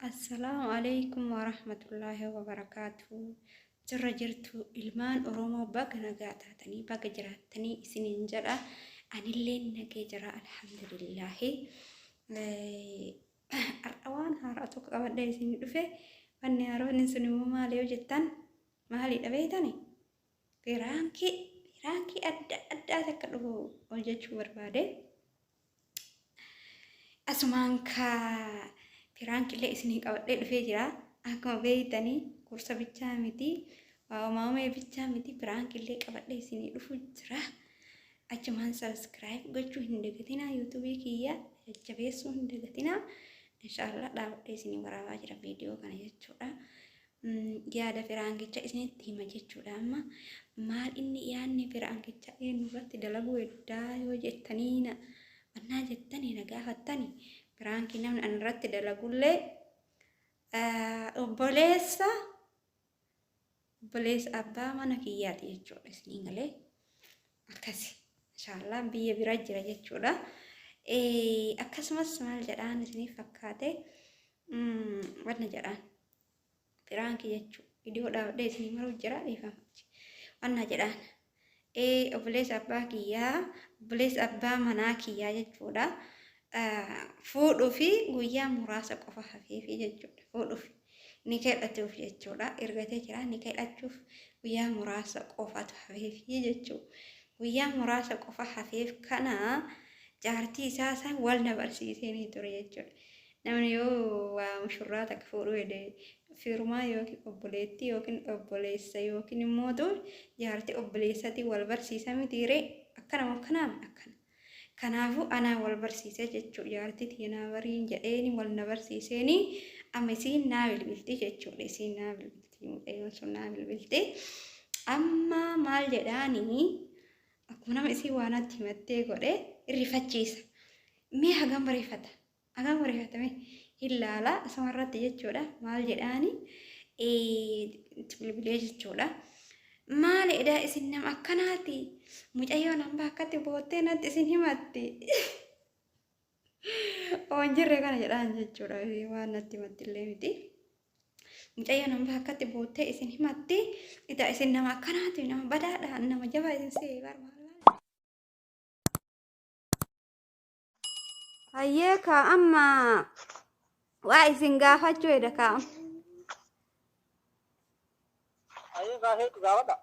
Assalaamu alaikum warahmatullaahi wabarakaatuh. Jirra jirtu ilmaan Oromoo, baga nagaa taatanii, baga jiraattanii isiniin jedha. Anillee nagee jira, alhamdulillaahi. Har'a waan haaraa tokko qabadhee isin dhufe. Wanni haaroon sun immoo maali yoo jettan, maalidha beektani? Piraankii adda addaa akka dhufu hojjechuu barbaade. Asumaan kaa piraankillee isinii qabadhee dhufee jira. Akkuma beektanii gorsa bichaa miti, waamamee bichaa miti, piraankillee qabadhee isinii dhufu jira. Achumaan subscribe gochuu hin dagatinaa, YouTubeii kiyya jajjabeessuu hin dagatinaa. Inshaallah dhaabadhee isinii waraabaa jira viidiyoo kana jechuudha. Yaada piraankicha isinitti hima jechuudha. Amma maal inni yaadni piraankicha eenyu irratti dalaguu eddaa yoo jettanii na mannaa jettanii na gaafattani, piraankii namni an irratti dalagullee obboleessa abbaa mana kiyyaati jechuudha. Isinii galee? Akkasi, inshaallah biyya bira jira jechuudha. Akkasumas maal jedhaan isiniif fakkaate, wanna jedhaan piraankii jechuudha. Viidiyoo dhaabadhee isinii maruu jira, dhiifama. Wanna jedhaan obboleessa abbaa kiyyaa, obboleessa abbaa manaa kiyyaa jechuudha. Fuudhuu fi guyyaa muraasa qofa hafeefi jechuudha. Fuudhuuf ni kadhatuuf jechuudha. Ergatee jira, ni kadhachuuf guyyaa muraasa qofatu hafeefi jechuudha. Guyyaa muraasa qofa hafeef kana jaartii isaa san wal na barsiisee ture jechuudha. Namni yoo waa mushurraa takka fuudhuu fedhe firmaa yookiin obboleettii yookiin obboleessa yookiin immoo jaartii obboleessatii wal barsiisa mitiiree? Akkana akkanaam akkana. Kanaafuu anaa wal barsiisee jechuudha. Jaartii tiinaa bariin jedheeni wal na barsiiseeni amma isiin naa bilbilti jechuudha. Isiin naa bilbilti, mucayyoon sun naa bilbilti. Amma maal jedhaanii, akkuma nama isii waan natti himattee godhe irrifachiisa. Mee hagam bareeffata? Hagam bareeffatame hin laala asuma irratti jechuudha. Maal jedhaani, itti bilbilee jechuudha. Maali edaa isin nama akkanaati? Mucayyoon hambaa akkatti boottee natti isin himatti. Waan jirre kana jedhaan jechuudha. Waan natti himatti illee miti. Mucayyoon hambaa akkatti boottee isin himatti. Edaa isin nama akkanaati? Nama badaadha, nama jabaa isin see barbaada. Hayyee kaa, amma waa isin gaafachuu hedha kaa. Hayyee, gaafeetu gaafadha.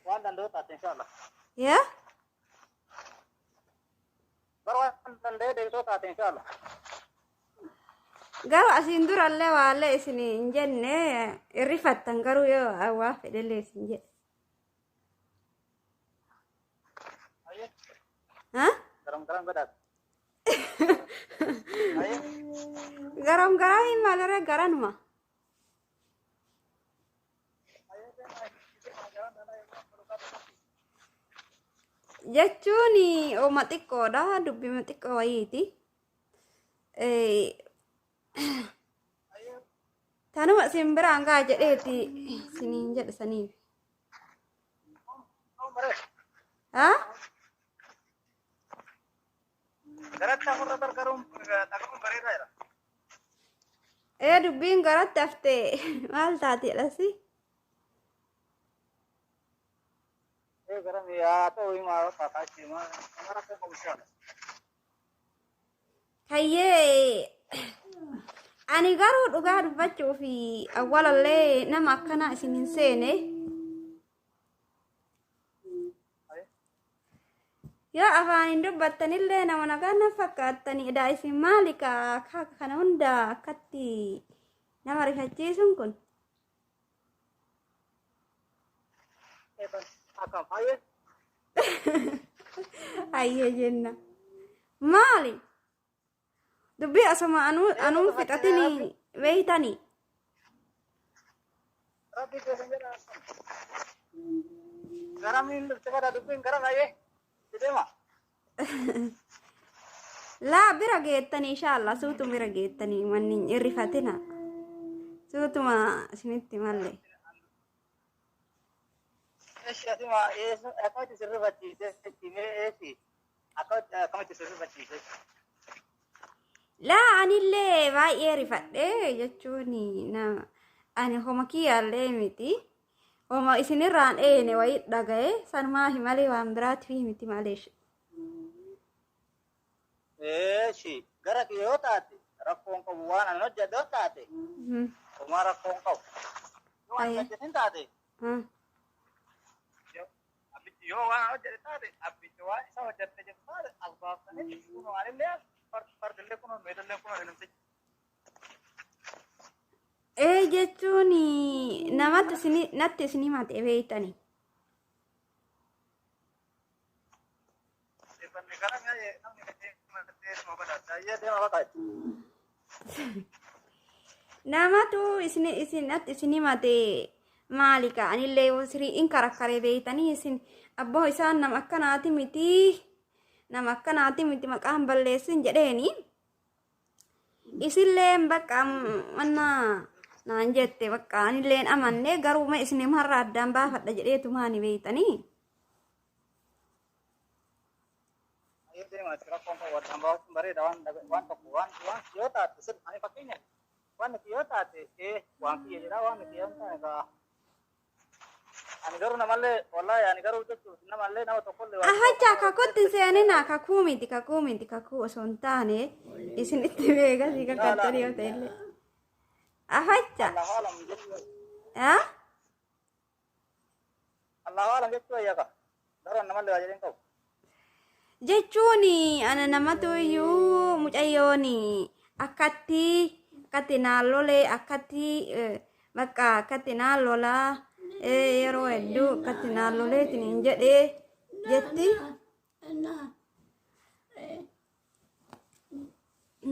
Waan danda'u taate inshallah. Yaa? Bara waan danda'ee deebisoo taate inshallah. Garuu asiin durallee waallee isin hin jenne irrifattan, garuu yoo waa fedhellee isin jedhe. Hayyee. Ha? Garam garam godhaat. Hayyee. Garam garam hin maalirra garanuma. Jechuun ooma xiqqoodha, dubbima xiqqoo wayiiti. Tanuma isin biraan gaa jedheeti isiniin jedha saniif. Ha? Garatti afurra gargaaruun dhagahuun bareedaa jira. Ee, dubbiin garatti hafte maal taati jedhasi? Ee, garam yaa ta'u himaa bakka himaa nama rakkoo qabu inshallah. Hayyee, ani garuu dhugaa dubbachuu fi awwalallee nama akkanaa isin hin seene. Yoo afaan hin dubbattanillee nama nagaa na fakkaattani, edaa isin maali kaa kana hunda akkatti nama rifachiisuun kun? Akkam, hayyee. Hayyee jenna. Maali? Dubbii asuma anuu fixatini beeytanii. Rabbi keessan jedha. Garamiin dhufte bada dubbiin garam, hayyee. Deema. Laa, bira geettanii inshallah, suutuma bira geettanii, manni hin irrifatina. Suutuma isinitti malle. Eshi, asuma akkamitti sirrifachiise? Mee eesi akkamitti sirrifachiise? Laa anillee baay'ee rifadhee jechuun nama ani homa kiyyaallee miti. Homa isinirraan eene wayii dhaga'e sanumaafi malee waan biraatiif miti maleesh. Eeshi gara kiyya yoo taate rakkoon qabu waan ani hojjedhe yoo taate homaa rakkoon qabu. Yoo ani hojjetin taate yoo waan hojjete taate abbichi waan isa hojjette jettu taate as baaftanii kunoo anillee fardillee kunoo meedallee kunoo namtichi. Ee jechuun namatti isin natti isin himate beektani. Namatu isin isin natti isin himate maali ka anillee yoo sirii in karakkaree beektanii isin abboo isaan nama akkanaati miti nama akkanaati miti maqaan balleessin jedheeni. Isilleen bakka manna naan jette bakka anilleen amanne garuu ma isin har'a addaan baafadha jedheetu maani beektanii. Ayyee deemaati rakkoon qabu addaan baafachuun bareeda waan waan tokko waan waan yoo taate sir ani fakkeenya waan nuti yoo taate ee waan kiyya jedha waan nuti yoo taane gaa ani garuu namallee wallaahi ani garuu jechuun namallee nama tokkollee waan Ahacha kakuutti hin seeninaa kakuu miti kakuu miti kakuu osoo hin taane isinitti beekasii kakkattanii yoo ta'e illee. Ahacha. Allahu alam jechuu Ah? Allahu alam jechuu ayyaaka garuu namallee waa jedheen qabu. Jechuun ana namatu iyyuu mucayyoon akkatti akkatti naan lolee akkatti bakka akkatti naan lolaa yeroo hedduu akkatti naan loleetiin hin jedhee jetti.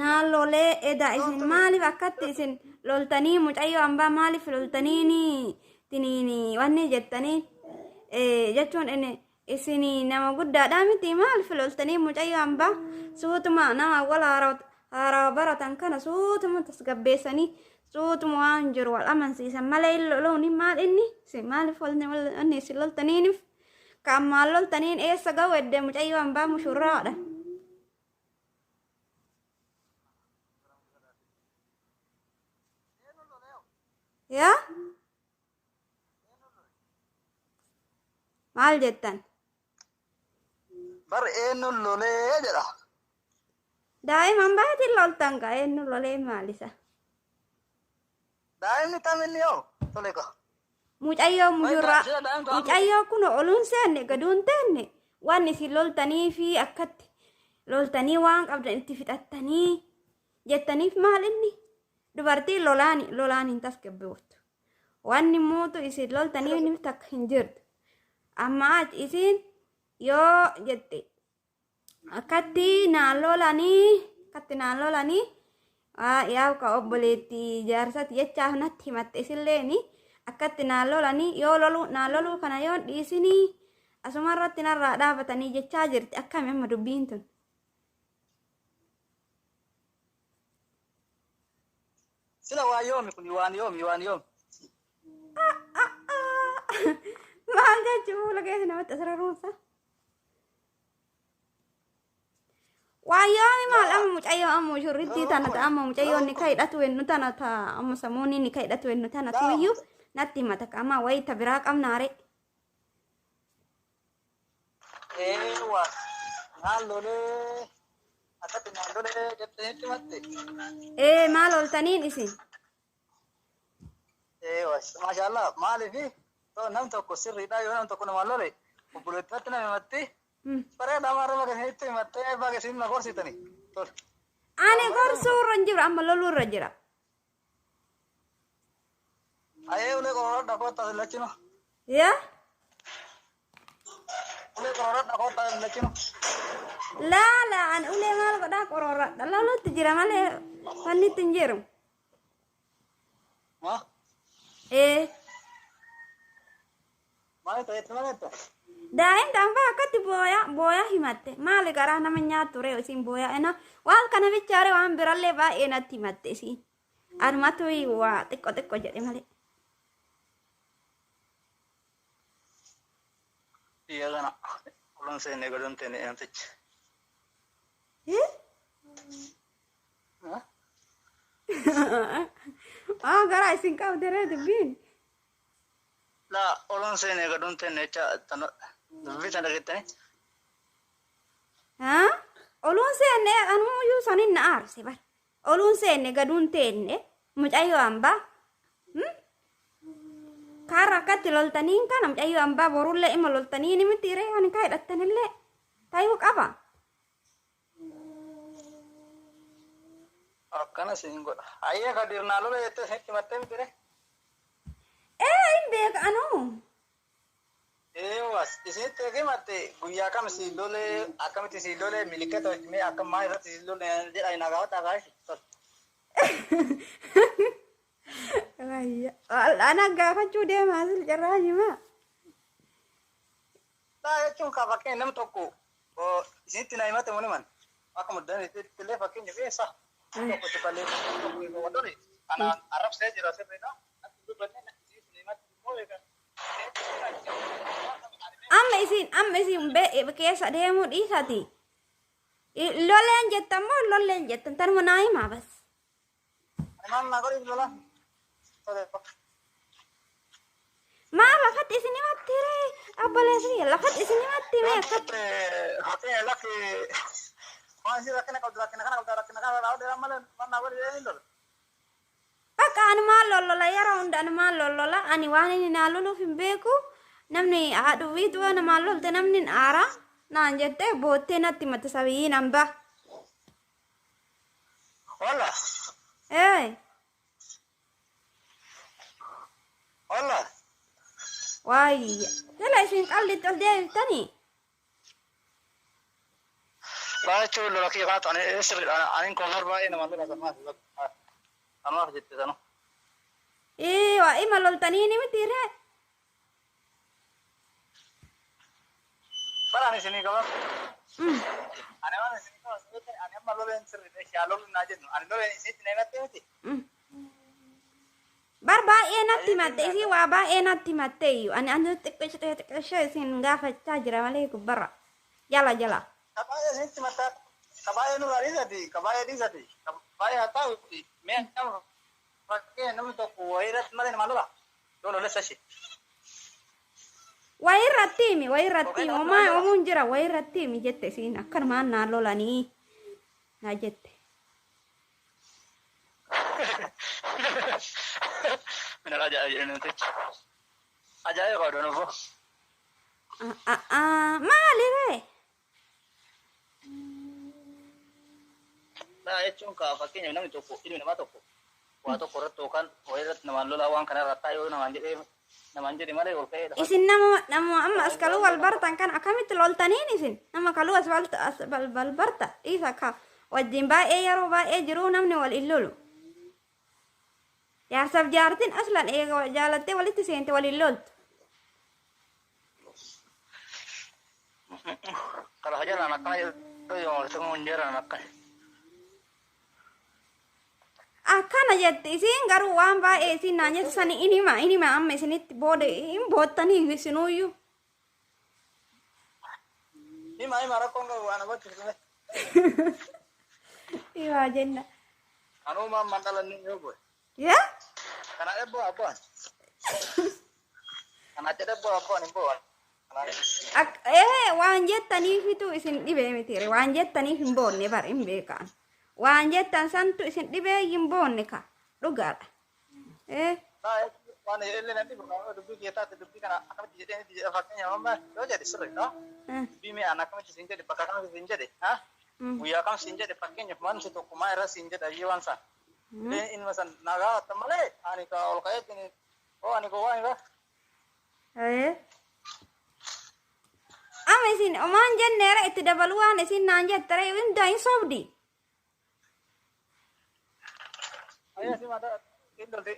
Naan lolee eda isin maaliif akkatti isin loltanii mucayyoo hambaa maaliif loltaniini tiniini wanni jettanii jechuun inni isin nama guddaadhaa miti maaliif loltanii mucayyoo hambaa suutuma nama wal haaraa baratan kana suutuma tasgabbeessanii suutuma waan jiru wal amansiisan malee hin loluun maal inni isin maaliif wanni isin loltaniinif ka ammaan loltaniin eessa ga'u edde mucayyoo hambaa mushurraadha. Yaa maal jettan? Bar eenyuun lolee jedha. Daa'ima baatiin loltan ka eenyu lolee maalisa? Daa'imni taminni yoo tole ka. Mucayyoo mushurraa mucayyoo kun oluun seenne gaduun teenne waan isin loltanii fi akkatti loltanii waan qabdan itti fixattanii jettaniif maal inni dubartiin lolaan lolaan hin tasgabbooftu. Wanni muutu isin loltanii inni takka hin jirtu. Amma achi isin yoo jette akkatti naan lolanii akkatti naan lolanii yaa ka obboleetti jaarsatti jechaaf natti himatte isilleeni akkatti naan lolanii yoo loluu naan loluu kana yoo dhiisinii asuma irratti narraa dhaabatanii jechaa jirti akkami amma dubbiin tun. Sila waan yoomi kun waan yoomi waan yoomi. Maal jechuu fuula keessa namatti asirra Waan yoomi maal amma mucayyoo amma mushurrittii tana ta'a amma mucayyoon ni hidhatu ennu tana ta'a amma sammuun ni hidhatu ennu tana tuyyuu natti himata amma wayii ta biraa qabnaare. Eewa naan lolee akkatti naan lolee jettanitti himatte. Ee maal ooltaniin isin? Eewa maashaallah maaliifi nam tokko sirriidha yoo nam tokko namaan lole obboleettitti nama himatti. Bareeda amaara baga isinitti himattee baga isin na gorsitani. Tole. Ani gorsuu irra hin jiru amma loluu irra jira. Ayee ulee qororadha kottaa lachinu. Yaa? Ulee qororadha kottaa lachinu. Laala ani ulee maal godhaa qororradha loluutti jira malee wanni itti hin jiru. Ma? Ee. Maal ta'etti maal ta'e? Daa'imni hambaa akkatti booyaa booyaa himatte maali garaa nama nyaattu ree isin booyaa ena waan kana bichaare waan birallee baay'ee natti himatte isin anumatu waa xiqqo xiqqo jedhe malee. Biyya kana ulaan seenne gadoon teenne namtichi. Maa garaa isin qabde ree dubbiin? Laa oluun seenee gaduun teenne jecha tana dubbii tana dhageettanii. Haa? Oluun seenne anuyyuu sanin na aarse bar. Oluun seenne gaduun teenne mucayyoo hambaa. Kaarra akkatti loltaniin kana mucayyoo hambaa borullee ima loltanii ni miti ree ani kaa hidhattanillee tayuu qaba. Akkana siin godha. Hayyee Kadir naa lola jettee isinitti himattee miti ree? Ee hin beeka anuu. Eewas isinitti eega himatte guyyaa kam siin lolee akkamitti siin lolee milikkata wajji mee akkam maal irratti siin lolee jedha naa gaafadhaa kaashi. Wayya. Ana gaafachuu deema asil carraa himaa. Laa jechuun kaa fakkeenya namni tokko isinitti na himate mun himan akka muddan isitti illee fakkeenya keessa tokko itti balleessee tokko wadone kanaan arrabsee jira sirriidha. Natti dubbanne isinitti na himate immoo eega. Amma isin keessa deemuu dhiisati. Loleen jettan moo lolleen jettan tanuma naa himaa bas. Ani maal naa godhiif lola? Tole. Maa lafatti isin himatti ree obboleessi lafatti isin himatti mee akkatti. Fakkeenya lakki waan isin rakkina qabdu rakkina kana qabda rakkina kana raawwadhe malee maal naa godhi jedhee hin lola. Bakka anumaan lollola yeroo hunda anumaan lollola ani waan inni naa loluuf hin beeku namni haadhuufiitu waan namaan lolte namni hin aara naan jettee boottee natti himatti sabiyyiin hambaa. Walla. Ee Walla. waayya jala isin qallitti ol deebiftanii. Laa jechuun lola kiyya kanatti ani sirriidha. Ani koofar baay'ee nama lola sanumaaf sanumaaf jette sanu. Ee waa ima loltanii ni miti ree. Bara ani isinii qaba. Ani waan isinii qaba sirriitti ani amma loleen sirriidha. Yaa lolli naa jennu. Ani loleen isinitti na himatte miti. Bar baay'ee natti himatte isii waa baay'ee natti himatte iyyuu ani ani xiqqishee xiqqishee isin gaafachaa jira malee gubbarra jala jala. Ka baay'ee isinitti himatta. Ka baay'ee nurraa dhiisati. Ka baay'ee dhiisati. Ka baay'ee haa ta'uti. Mee akkam fakkeenya namni tokko wayii irratti malee nama lola. Yoo lolessa ishee. Wayii irratti himi wayii irratti himi homaa homuun jira wayii irratti himi jette isiin akkanumaan naan lolanii naa jette. Minal ajaa'iba jedhanii namtichi. Ajaa'iba qaba doonufoo. Maali ree? Laa jechuun kaa fakkeenyaaf namni tokko ilmi namaa tokko waa tokko irratti yookaan wayii irratti namaan lolaa waan kana irratti yoo namaan jedhee namaan jedhe malee ol ka'ee lafa. Isin nama nama amma as kaluu wal bartan kan akkamitti loltaniin isin nama kaluu as wal as wal barta dhiisa ka wajjin baay'ee yeroo baay'ee jiruu namni wal hin lolu. Jaarsaaf jaartiin aslan eega jaalattee walitti seente wal hin loltu. Kalau jalan akkana jedhu yoo walitti jalan akkana. Akkana jette isiin garuu waan baay'ee isiin naan jette sani in hima in hima amma isinitti booda hin boottanii isinuyyuu. Hima hima rakkoon qabu waan gochuuf. Himaa jenna. Anumaan mandhalanni yoo bu'e. Yaa? Kana dhebboo abboon. Kana jedhebboo abboon hin bu'u. Ee waan jettaniifitu isin dhibee miti waan jettaniif hin boonne bar hin beekan. Waan jettan santu isin dhibee hin boonne ka dhugaadha. Ee Waan illee nan dhibu dubbii kee taate dubbii kana akkamitti jedhee niti jedha fakkeenyaaf amma yoo jedhe sirriidha. Dubbii mee an akkamitti siin jedhe bakka kamitti siin jedhe guyyaa kam siin jedhe fakkeenyaaf wanti tokko maa irra siin jedha iyyuu waan san. Illee ilma san nagaa hatta malee ani ka ol ka'eetiin oo ani gowwaa hin Ee. Amma isin omaan jenneera itti dabaluu waan isin naan jettere hunda hin sobdi. Hayya si mata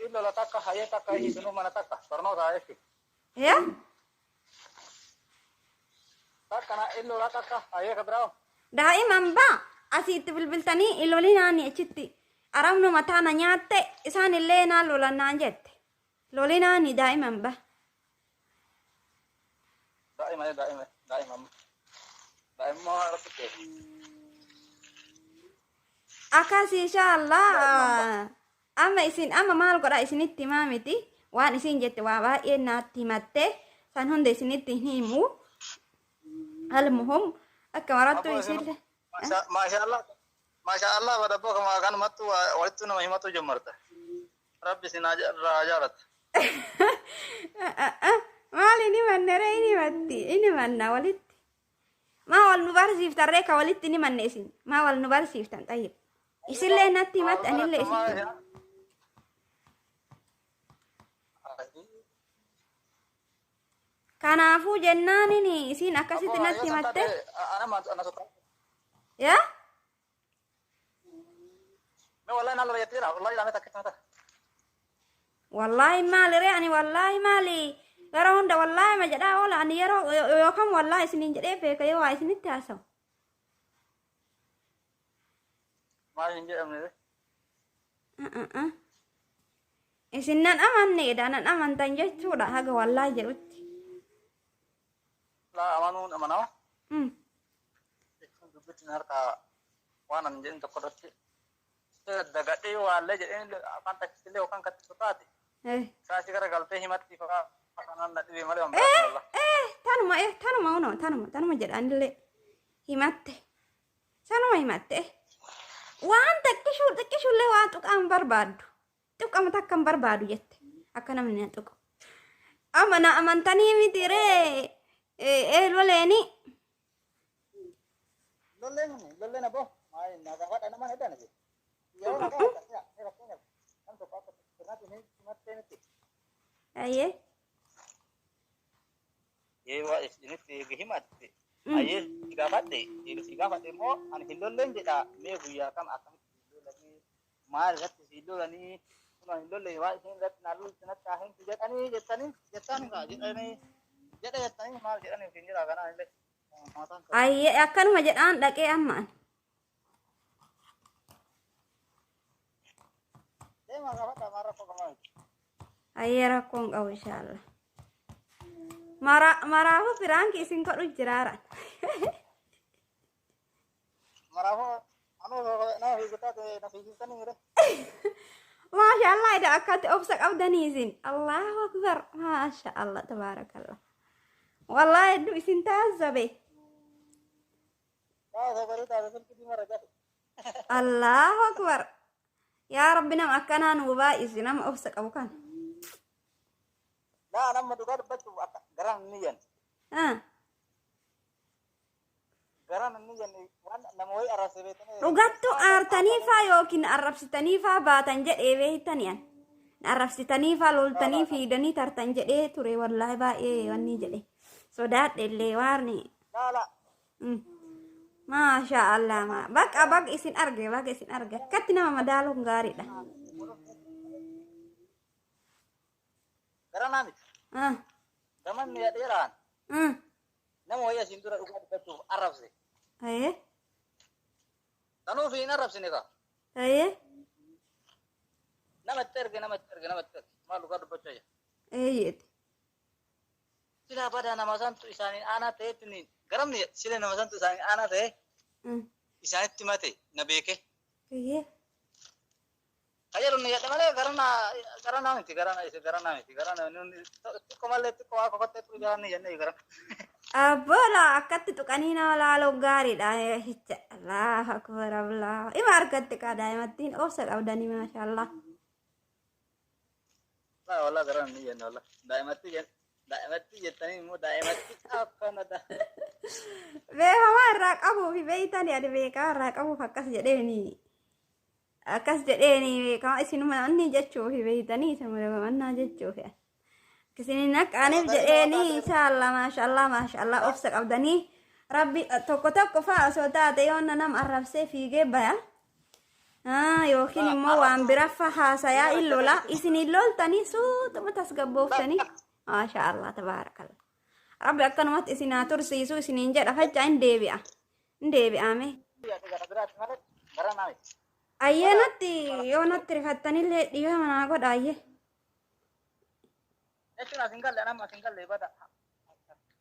illola takka hayya takka isinuu mana takka barnoota jechuudha. Yaa? Takka na illola takka hayya ka biraa. Daa'iman baa asitti bilbiltanii ilolinaani achitti arabnu mataana nyaatte isaan illee naan lolan naan jette. Lolinaani daa'iman baa. Daa'ima daa'ima daa'ima daa'immaa irratti ta'e. Akkas inshaallah. Amma isin amma maal godha isinitti himaa miti. Waan isin jette waa baay'ee naatti himatte san hunda isinitti hin himu. Almuhum akka marattu isillee. Maashaallah. Maashaallah badabboo kama kanumattu walittu nama himatu jammarta. Rabbi isin irraa jaalata. Maal inni manne ree inni matti inni manna walitti. Maa wal nu barsiiftan ree ka walitti ni manne isin. Maa wal nu barsiiftan xayyib. Isillee natti himatti anillee isitti hima. Kanaafuu jennaanini isiin akkasitti natti himatte. Yaa? Wallaahi maali ree ani wallaahi maali yeroo hunda wallaahi ma jedhaa oola ani yeroo yookaan wallaahi isiniin jedhee beeka yoo waa isinitti haasawu. Maal hin jedhamne ree? Isin nan amanneedha nan amantan jechuudha haga wallaahi jedhutti. Laa amanuun amanama. Jechuun dubbittiin harkaa waan ani jedhin tokko irratti dagadhee waallee jedheen afaan takkillee yookaan kattisu taate. Saasi gara galtee himatti fa'aa kanaan na dhibee malee waan biraatti wallah. Tanuma tanuma unoo tanuma tanuma jedhanillee himatte. Sanuma himatte. Waan xiqqishuu xiqqishuullee waan tuqaa hin barbaaddu. Tuqama takka hin barbaadu jette. Akka namni na tuqu. Amma na amantanii miti ree loleeni. Lolleen lolleen aboo maal na gaafadha nama heddan ati. Yeroo na gaafadha fakkeenyaaf nam tokko akka sirnaatti himattee miti. Ayyee. Yoo isinitti himatte ayyee si gaafadhe si gaafadhe immoo ani hin lolleen jedha mee guyyaa kam akkamitti si lolanii maal irratti si lolanii kun ani hin lolle waa isin irratti na lolti natti haa himtu jedhanii jettanii jettaan kaa jedhanii jedha jettanii maal jedhanii ofiin jedha kanaan illee. Ayyee akkanuma jedhaan dhaqee amma ani. Deemaa gaafadha maal rakkoo qabaa miti. Ayyee rakkoon qabu inshaallah. Mara maraafu piraanki isin godhu jiraara. Maraafuu anuu nama fiigitaa ta'e na fiigsistanii mire. Maasha Allah ida akkatti obsa qabdanii isin. Allahu akbar. Maasha Allah tabaarakallah. Wallahi hedduu isin taazzabe. Ta'a garuu ta'a silkii diimaa irra Allahu akbar. Yaa Rabbi nama akkanaa nuu baay'isi nama obsa qabu kana. Laa nama dhugaa dubbachuuf akka garaan hin niyyan. Garaan hin niyyan waan nama wayii arrabse beektanii. Dhugattu aartanii faa yookiin arrabsitanii faa baatan jedhee beektanii an. Arrabsitanii faa loltanii fiidanii tartan jedhee ture wallaahi baay'ee wanni jedhe. Sodaadhe illee waarni. Laa laa. Maasha Allah ma baqa baqa isin arge baqa isin arge akkatti nama madaaluun gaariidha. Gara naa miti. Gamanni dheeraan nama wayii asiin dura dhugaa dubbachuuf arrabse. Sanuuf hin arrabsine kaa. Nama itti erge nama itti erge nama itti erge maal dhugaa dubbachuu ayya. Eeyyeeti. Silaa badaa nama santu isaaniin aanaa ta'etti ni garamni sila nama santu isaaniin aanaa ta'e isaanitti mate na beeke. Ka jedhu ni jedhe malee gara naa miti gara gara naa miti gara xiqqoo malee xiqqoo waa kokottee ture gara ni jennee gara. Abboola akkatti tuqanii nama laaluun gaariidha. Hicha Allahu akbar Allah. Ima argatte kaa daa'imattiin obsa qabdanii maashaallah. Laa walaa gara ni jenne walaa daa'imatti daa'imatti jettanii immoo daa'imatti akkana da. Beekamaa irraa qabuuf beeytani ani beekaa irraa qabuuf akkas jedheeni. Akkas jedheeni beekamaa isinuma inni jechuuf beeytanii isinuma mannaa jechuuf. Isinin akkaaneef jedheeni inshaallah maashaallah maashaallah obsa qabdanii rabbi tokko tokko faa osoo taate yoonna nama arrabsee fiigee baya. Yookiin immoo waan bira fa haasayaa in lola isin hin loltanii suutuma tasgabbooftanii maasha Allah tabaarakallah. Rabbi akkanumatti isin haa tursiisu isiniin jedha facaa hin deebi'a. Hin deebi'ame. Gara biraatti malee gara naa miti. Ayyee natti yoo natti rifattanillee dhiifama naa godha ayyee. Jechuun as hin galle anamma as hin galle bada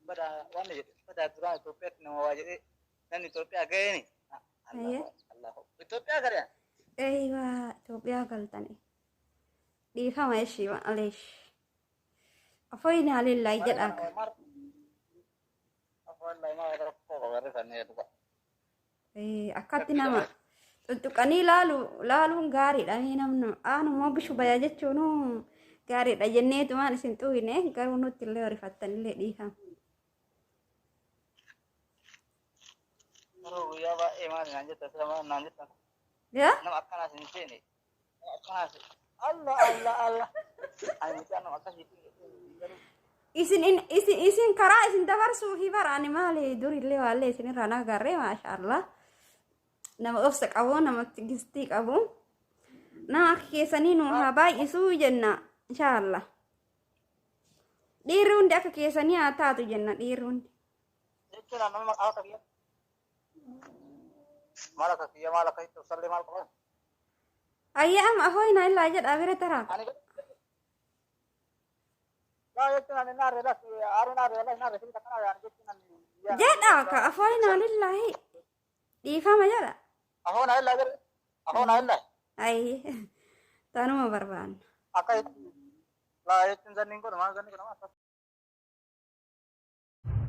bada waan jedhe bada duraan Itoophiyaatti nama waa jedhee namni Itoophiyaa ga'eeni. Ayyee. Allahu Itoophiyaa garee. Eeywaa Itoophiyaa galtanii. Dhiifama ishii maleesh. Afooyinaa lillahi jedhaa ka. Akkatti nama tuttuqanii laalu laaluun gaariidha. Mee namni aanumoo bishu baya jechuun gaariidha jenneetumaan isin xuwine garuu nutti illee horifattanillee dhiifama. Yeroo guyyaa baay'ee maal naan jettan sila maal naan jettan Yaa? nama akkanaas hin seene nama akkanaas Allah Allah Allah ani mucaa nama akkasii garuu. Isin isin isin karaa isin dabarsuu fi bara ani maali durillee waallee isinirraa na agarree maashaallah. Nama obsa qabu, nama gistii qabu, nama akka keessanii nu haa baay'isuu jenna inshaallah. Dhiirri hundi akka keessanii haa taatu jenna dhiirri hundi. Jechuun nama akka kiyya maal akka kiyya maal akka itti obsallee maal qaban. Ayyaa amma afooyinaa illaa jedhaa bira taraa. Ani laa jechuun ani naarre lakki aaree naarre wallahi naarre sirrii takka naarre ani jechuun ani Jedha ka afooyinaa lillaahi dhiifama jedha. Afoo naa illaa jedhe afoo naa illaa. Ayyi tanuma barbaanna. Akka laa jechuun zanniin godhu maal zanni godhama akkas.